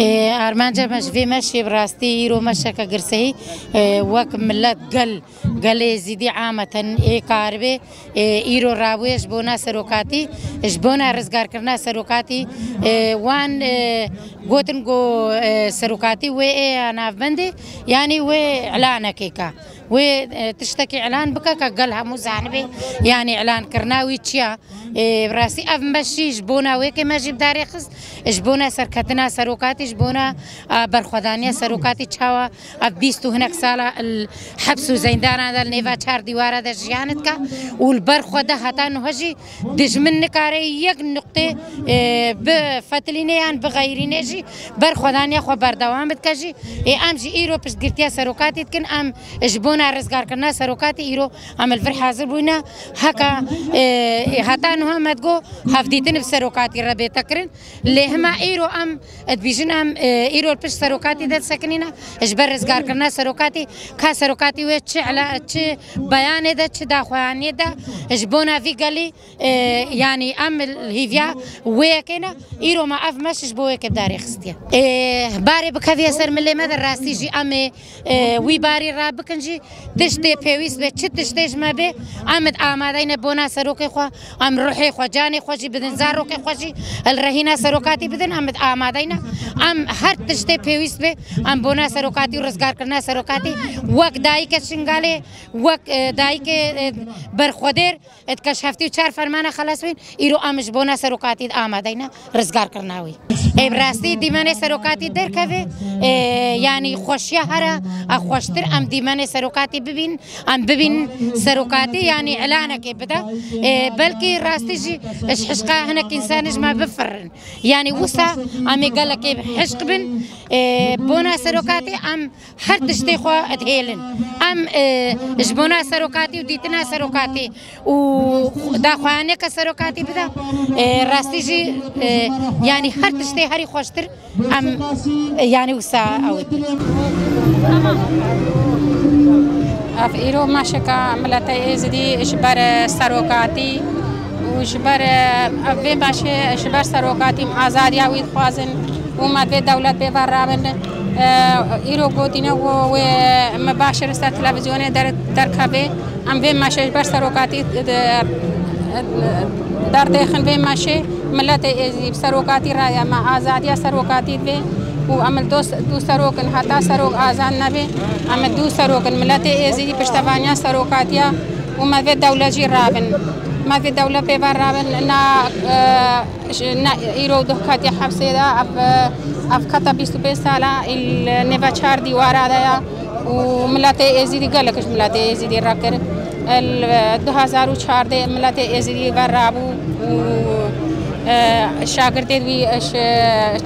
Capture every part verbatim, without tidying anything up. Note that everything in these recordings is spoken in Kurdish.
Ê, armanca me ji vê meşê bi rastî îro meşeke girsehî, ê, wek milet gel, gelê Êzîdî ameten ê karibê, ê, îro rabûye ji bona serokatî, ji bona rizgarkirina serokatî, ê, wan, ê, gotin ku, ê, serokatî wê ê ya navbendê, yanî wê îlanekê ka. Wê, e, tiştekî îlan bike ke gel hemû zanibe, yanî îlankirina wî çi ya. E, bi rastî ev meşî ji bona wê ke me jî bi darê xist, ji bona serketina serokatî, ji bona, e, berxwedaniya serokatî çawa ev bîst û hinek sala li heps û zeyndana de li nêva çar dîwara de jiyan dike û li ber xwe de heta niha jî dijmin nikare yek nuqtê, e, bifetilîne yan bixeyrîne jî berxwedaniya xwe berdewam bidike jî. Ê, em jî îro piştgirtiya serokatî dikin, em ji bona rizgarkirina serokatî îro em li vir hazir bûyne. Heka, e, heta niha me digo hevdîtin bi serokatî re bête kirin. Lê hema îro em dibîjin em, e, îro li pişt serokatî de disekinîne. Ji ber rizgarkirina serokatî, ka serokatî wê çi ela-, çi beyanê de, çi daxuyaniyê de, ji bona vî gelî, e, yanî em li hîviya wê yekê ne, îro me ev meş ji bo wê yekê bi darê xistiye. E, barê bikeviye ser milê me de rastî jî em ê, e, wî barî rabikin jî tiştê pêwîst be, çi tiştê ji me bê, em id amadeyne bona serokê xwe, em ruhê xwe, canê xwe jî bidin, zarokê xwe jî li rehîna serokatî bidin, em id amadeyne. Em her tiştê pêwîst be, em bona serokatî û rizgarkirina serokatî wek dayike Şingalê, wek, e, dayikê, e, berxwedêr, Ed ke ji heftê û çar fermana xelas bûn, îro em ji bona serokatî de amadeyne rizgarkirina wî. Ê, bi rastî dîmenê serokatî derkeve, ê, yanî xweşiya here, a xweştir em dîmenê serokatî bibîn, em bibîn serokatî, yanî îlanekê bide. Ê, belkî rastî jî ji hişqa hinek însanê ji me bifirin. Yanî wisa em ê gelekê hişq bin, ê, bona serokatî em her tiştê xwe dihêlin. Em, e, ji bona serokatî û dîtina serokatî û daxuyaniyeke serokatî bide, e, rastî jî, e, yanî her tiştê herî xweştir em, e, yanî wisa ew ê bikin. Ev îro meşeka miletê Êzidî ji ber, e, serokatî û ji ber, e, ev vê meşê ji ber serokatî û azadiya wî dixwazin. û me vê dewlet pê ve rabin. E, îro gotîne ku wê me başir ser televîzyonê der-, derkeve. Em vê meşê ji ber serokatî de-, derdêxin vê meşê. Miletê Êzidî bi serokatî re ye, me azadiya serokatî divê û em li dos-, du serok in, heta serok azad nebe. Em du serok in, miletê Êzidî piştevaniya serokatiya û me vê dewlet jî rabin. Me vê dewlet pê ve rabin, na, e, Ji ne, îro duh ketiye hepsê de, ev, ev kete bîst û pênc sala î li nêve çar dîwara de ye û miletê Êzidî gelek ji miletê Êzidî re kir. Li du hezar û çardeh miletê Êzidî ve rabû û, e, şagirdê wî ji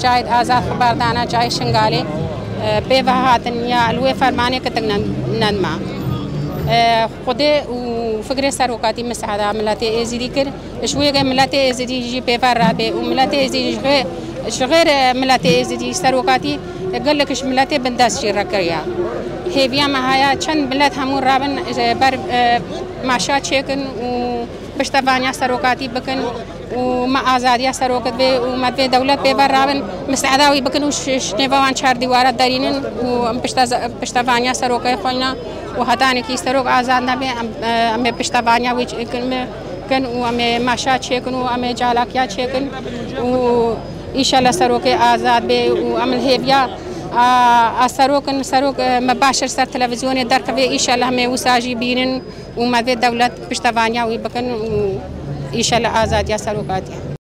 çayê Azad xeber dane, çayê Şingalê, e, pê ve hatin ya li wê fermanê kitik ne-, nedima. E, Xwedê û fikrê serokatî misada miletê Êzidî kir. Ji wê re miletê Êzidî jî pê ve rabe û miletê Êzidî ji xê-, ji xêr miletê Êzidî serokatî gelek ji miletê bindest jî re kiriya. Hêviya me haya çend milet hemû rabin, e, ber, e, maşa çêkin û piştevaniya serokatî bikin û me azadiya serokê divê û me divê dewlet pê ve rabin, misada wî bikin û ji, ji nêva wan çar dîwara derînin û em pişta-, piştevaniya serokê xwe ne û hetanekî serok azad nebe, em, e, em ê piştevaniya wî çêkin. kin û em ê meşa çêkin û em ê calakiya çêkin û îşallah serokê azad bê û em li hêviya a, a serok in, serok, e, me başir ser televîzyonê derkeve, îşallah em ê wisa jî bînin û me vê dewlet piştevaniya wî bikin û îşallah azadiya serok hatiye.